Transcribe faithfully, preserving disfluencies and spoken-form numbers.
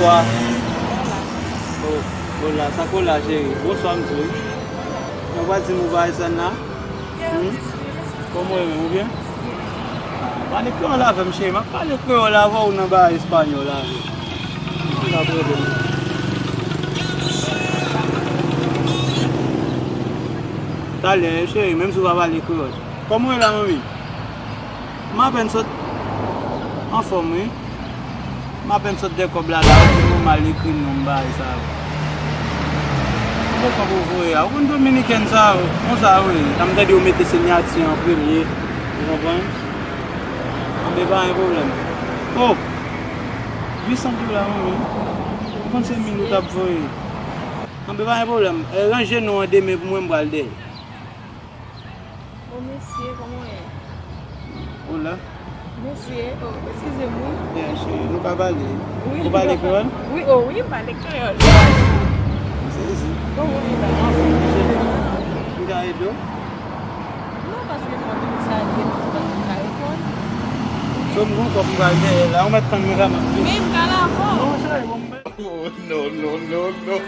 Wa. Oh, hola, sa k hola, cheri? Bonswa, m di w. Mwen pa di m ou pa Alexandra? Hmm? Kòman w ye menm, ou byen? Pale kreyòl avè m, cheri. M ap pale kreyòl avè w nan bagay espanyòl avè w. Pa pwoblèm. Talè, cheri, menm si w pa pale kreyòl. Kòman w ye la, manmi? M apèn sot anfòm, wi. M apèn sot dèyè kòb la, la, ou di m ou mal ekri non m bagay sa yo. Ou konn kòb ou voye a. Ou konn dominikèn sa yo, konsa yo ye. Lè m tande yo mete siyati an premye, ou konprann? Anben, pa gen pwoblèm. Oh! Uit san dola, manmi. Ou konn se mil ou t ap voye. Anben, pa gen pwoblèm. Eh, ranje non an demen pou mwen, m pral dèyè. O mesye, kòman w ye? Hola. Mesye, oh, eskize m, wi. Byen, cheri, nou ka pale. Wi. Ou pale kreyòl? Wi, oh, wi, m pale kreyòl. Se isit. Kòman w ye la? Anfòm, cheri. M ka ede w? Non, paske m ap vin salye nou, se pa m ka reponn. So, m gon kòb m pral dèyè la, ou mèt tann mwen la, m ap vini. Men m ka la avè w. Non, cheri, bon, m... Oh, non, non, non, non.